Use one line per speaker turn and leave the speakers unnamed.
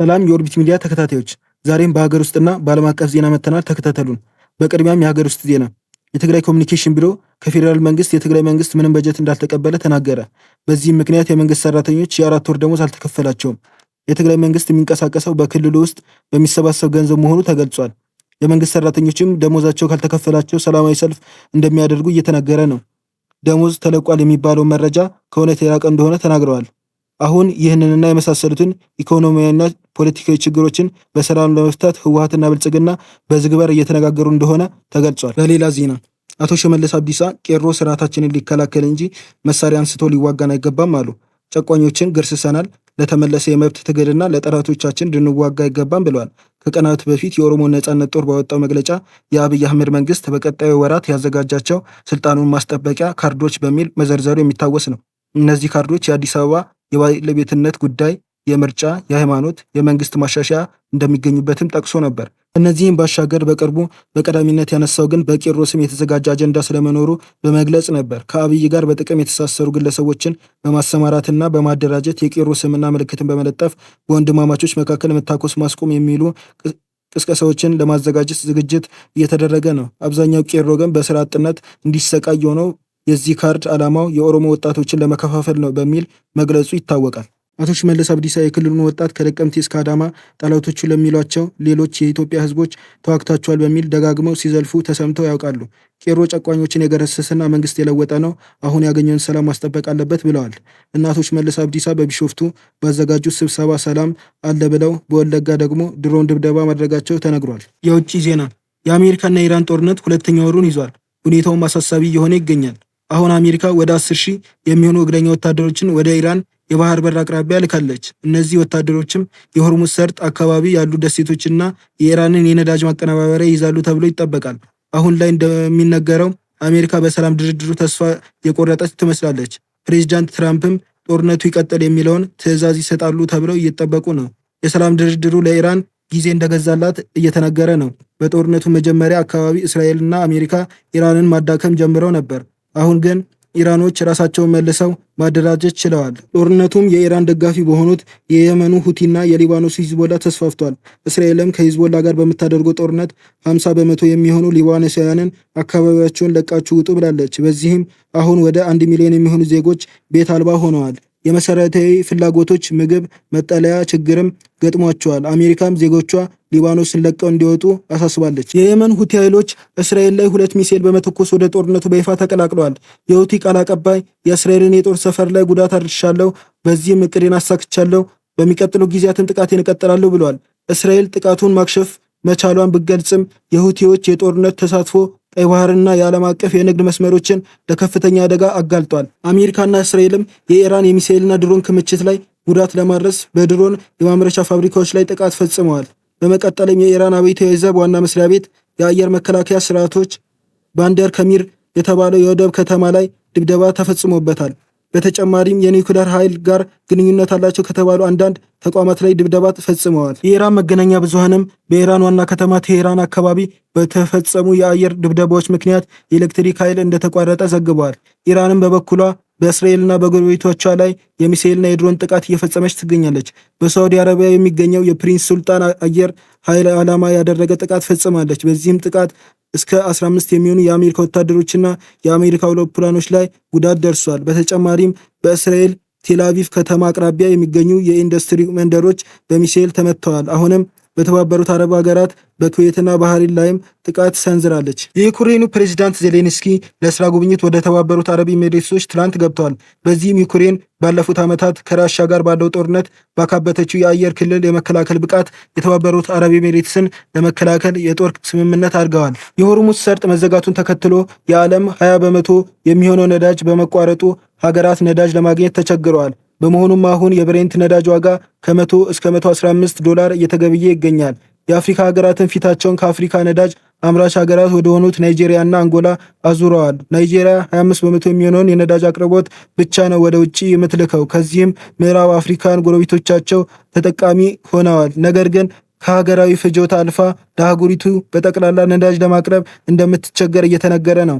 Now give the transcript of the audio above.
ሰላም የኦርቢት ሚዲያ ተከታታዮች፣ ዛሬም በሀገር ውስጥና በዓለም አቀፍ ዜና መጥተናል። ተከታተሉን። በቅድሚያም የሀገር ውስጥ ዜና። የትግራይ ኮሚኒኬሽን ቢሮ ከፌዴራል መንግስት የትግራይ መንግስት ምንም በጀት እንዳልተቀበለ ተናገረ። በዚህም ምክንያት የመንግስት ሰራተኞች የ4 ወር ደሞዝ አልተከፈላቸውም። የትግራይ መንግስት የሚንቀሳቀሰው በክልሉ ውስጥ በሚሰባሰብ ገንዘብ መሆኑ ተገልጿል። የመንግስት ሰራተኞችም ደሞዛቸው ካልተከፈላቸው ሰላማዊ ሰልፍ እንደሚያደርጉ እየተነገረ ነው። ደሞዝ ተለቋል የሚባለው መረጃ ከእውነት የራቀ እንደሆነ ተናግረዋል። አሁን ይህንንና የመሳሰሉትን ኢኮኖሚያዊና ፖለቲካዊ ችግሮችን በሰላም ለመፍታት ህወሓትና ብልጽግና በዝግ በር እየተነጋገሩ እንደሆነ ተገልጿል። በሌላ ዜና አቶ ሽመልስ አብዲሳ ቄሮ ስርዓታችንን ሊከላከል እንጂ መሳሪያ አንስቶ ሊዋጋን አይገባም አሉ። ጨቋኞችን ገርስሰናል፣ ለተመለሰ የመብት ትግልና ለጠላቶቻችን እንድንዋጋ አይገባም ብለዋል። ከቀናት በፊት የኦሮሞ ነጻነት ጦር ባወጣው መግለጫ የአብይ አህመድ መንግስት በቀጣዩ ወራት ያዘጋጃቸው ስልጣኑን ማስጠበቂያ ካርዶች በሚል መዘርዘሩ የሚታወስ ነው። እነዚህ ካርዶች የአዲስ አበባ የባለቤትነት ጉዳይ፣ የምርጫ፣ የሃይማኖት፣ የመንግስት ማሻሻያ እንደሚገኙበትም ጠቅሶ ነበር። እነዚህም ባሻገር በቅርቡ በቀዳሚነት ያነሳው ግን በቄሮ ስም የተዘጋጀ አጀንዳ ስለመኖሩ በመግለጽ ነበር። ከአብይ ጋር በጥቅም የተሳሰሩ ግለሰቦችን በማሰማራትና በማደራጀት የቄሮ ስምና ምልክትን በመለጠፍ በወንድማማቾች መካከል መታኮስ ማስቆም የሚሉ ቅስቀሳዎችን ለማዘጋጀት ዝግጅት እየተደረገ ነው። አብዛኛው ቄሮ ግን በስራ አጥነት እንዲሰቃይ ሆነው የዚህ ካርድ ዓላማው የኦሮሞ ወጣቶችን ለመከፋፈል ነው በሚል መግለጹ ይታወቃል። አቶ ሽመልስ አብዲሳ የክልሉን ወጣት ከነቀምቴ እስከ አዳማ ጠላቶቹ ለሚሏቸው ሌሎች የኢትዮጵያ ሕዝቦች ተዋግታቸዋል በሚል ደጋግመው ሲዘልፉ ተሰምተው ያውቃሉ። ቄሮ ጨቋኞችን የገረሰሰና መንግስት የለወጠ ነው፣ አሁን ያገኘውን ሰላም ማስጠበቅ አለበት ብለዋል። እነ አቶ ሽመልስ አብዲሳ በቢሾፍቱ ባዘጋጁት ስብሰባ ሰላም አለ ብለው በወለጋ ደግሞ ድሮን ድብደባ ማድረጋቸው ተነግሯል። የውጭ ዜና። የአሜሪካና የኢራን ጦርነት ሁለተኛ ወሩን ይዟል። ሁኔታውም አሳሳቢ እየሆነ ይገኛል። አሁን አሜሪካ ወደ 10,000 የሚሆኑ እግረኛ ወታደሮችን ወደ ኢራን የባህር በር አቅራቢያ ልካለች። እነዚህ ወታደሮችም የሆርሙዝ ሰርጥ አካባቢ ያሉ ደሴቶችና የኢራንን የነዳጅ ማቀነባበሪያ ይይዛሉ ተብሎ ይጠበቃል። አሁን ላይ እንደሚነገረው አሜሪካ በሰላም ድርድሩ ተስፋ የቆረጠች ትመስላለች። ፕሬዚዳንት ትራምፕም ጦርነቱ ይቀጥል የሚለውን ትዕዛዝ ይሰጣሉ ተብለው እየጠበቁ ነው። የሰላም ድርድሩ ለኢራን ጊዜ እንደገዛላት እየተነገረ ነው። በጦርነቱ መጀመሪያ አካባቢ እስራኤልና አሜሪካ ኢራንን ማዳከም ጀምረው ነበር። አሁን ግን ኢራኖች ራሳቸውን መልሰው ማደራጀት ችለዋል። ጦርነቱም የኢራን ደጋፊ በሆኑት የየመኑ ሁቲና የሊባኖሱ ሂዝቦላ ተስፋፍቷል። እስራኤልም ከሂዝቦላ ጋር በምታደርገው ጦርነት 50% የሚሆኑ ሊባኖሳውያንን አካባቢያቸውን ለቃችሁ ውጡ ብላለች። በዚህም አሁን ወደ 1 ሚሊዮን የሚሆኑ ዜጎች ቤት አልባ ሆነዋል። የመሰረታዊ ፍላጎቶች ምግብ፣ መጠለያ ችግርም ገጥሟቸዋል። አሜሪካም ዜጎቿ ሊባኖስን ለቀው እንዲወጡ አሳስባለች። የየመን ሁቲ ኃይሎች እስራኤል ላይ ሁለት ሚሳኤል በመተኮስ ወደ ጦርነቱ በይፋ ተቀላቅለዋል። የሁቲ ቃል አቀባይ የእስራኤልን የጦር ሰፈር ላይ ጉዳት አድርሻለሁ፣ በዚህም እቅዴን አሳክቻለሁ፣ በሚቀጥሉ ጊዜያትን ጥቃቴን እቀጥላለሁ ብለዋል። እስራኤል ጥቃቱን ማክሸፍ መቻሏን ብገልጽም የሁቲዎች የጦርነት ተሳትፎ ቀይ ባህርና የዓለም አቀፍ የንግድ መስመሮችን ለከፍተኛ አደጋ አጋልጧል። አሜሪካና እስራኤልም የኢራን የሚሳኤልና ድሮን ክምችት ላይ ጉዳት ለማድረስ በድሮን የማምረቻ ፋብሪካዎች ላይ ጥቃት ፈጽመዋል። በመቀጠልም የኢራን አብዮታዊ ዘብ ዋና መስሪያ ቤት የአየር መከላከያ ስርዓቶች ባንደር ከሚር የተባለው የወደብ ከተማ ላይ ድብደባ ተፈጽሞበታል። በተጨማሪም የኒውክሌር ኃይል ጋር ግንኙነት አላቸው ከተባሉ አንዳንድ ተቋማት ላይ ድብደባ ፈጽመዋል። የኢራን መገናኛ ብዙሃንም በኢራን ዋና ከተማ ቴሄራን አካባቢ በተፈጸሙ የአየር ድብደባዎች ምክንያት የኤሌክትሪክ ኃይል እንደተቋረጠ ዘግበዋል። ኢራንም በበኩሏ በእስራኤልና በጎረቤቶቿ ላይ የሚሳኤልና የድሮን ጥቃት እየፈጸመች ትገኛለች። በሳዑዲ አረቢያ የሚገኘው የፕሪንስ ሱልጣን አየር ኃይል ዓላማ ያደረገ ጥቃት ፈጽማለች። በዚህም ጥቃት እስከ 15 የሚሆኑ የአሜሪካ ወታደሮችና የአሜሪካ አውሮፕላኖች ላይ ጉዳት ደርሷል። በተጨማሪም በእስራኤል ቴልአቪቭ ከተማ አቅራቢያ የሚገኙ የኢንዱስትሪ መንደሮች በሚሳኤል ተመትተዋል። አሁንም በተባበሩት አረብ ሀገራት በኩዌትና ባህሬን ላይም ጥቃት ሰንዝራለች። የዩክሬኑ ፕሬዚዳንት ዜሌንስኪ ለስራ ጉብኝት ወደ ተባበሩት አረብ ኤሚሬቶች ትላንት ገብተዋል። በዚህም ዩክሬን ባለፉት ዓመታት ከራሻ ጋር ባለው ጦርነት ባካበተችው የአየር ክልል የመከላከል ብቃት የተባበሩት አረብ ኤሚሬትስን ለመከላከል የጦር ስምምነት አድርገዋል። የሆርሙዝ ሰርጥ መዘጋቱን ተከትሎ የዓለም 20% የሚሆነው ነዳጅ በመቋረጡ ሀገራት ነዳጅ ለማግኘት ተቸግረዋል። በመሆኑም አሁን የብሬንት ነዳጅ ዋጋ ከ100 እስከ 115 ዶላር እየተገበየ ይገኛል። የአፍሪካ ሀገራትን ፊታቸውን ከአፍሪካ ነዳጅ አምራች ሀገራት ወደ ሆኑት ናይጄሪያ እና አንጎላ አዙረዋል። ናይጄሪያ 25% የሚሆነውን የነዳጅ አቅርቦት ብቻ ነው ወደ ውጭ የምትልከው። ከዚህም ምዕራብ አፍሪካን ጎረቤቶቻቸው ተጠቃሚ ሆነዋል። ነገር ግን ከሀገራዊ ፍጆታ አልፋ ለአህጉሪቱ በጠቅላላ ነዳጅ ለማቅረብ እንደምትቸገር እየተነገረ ነው።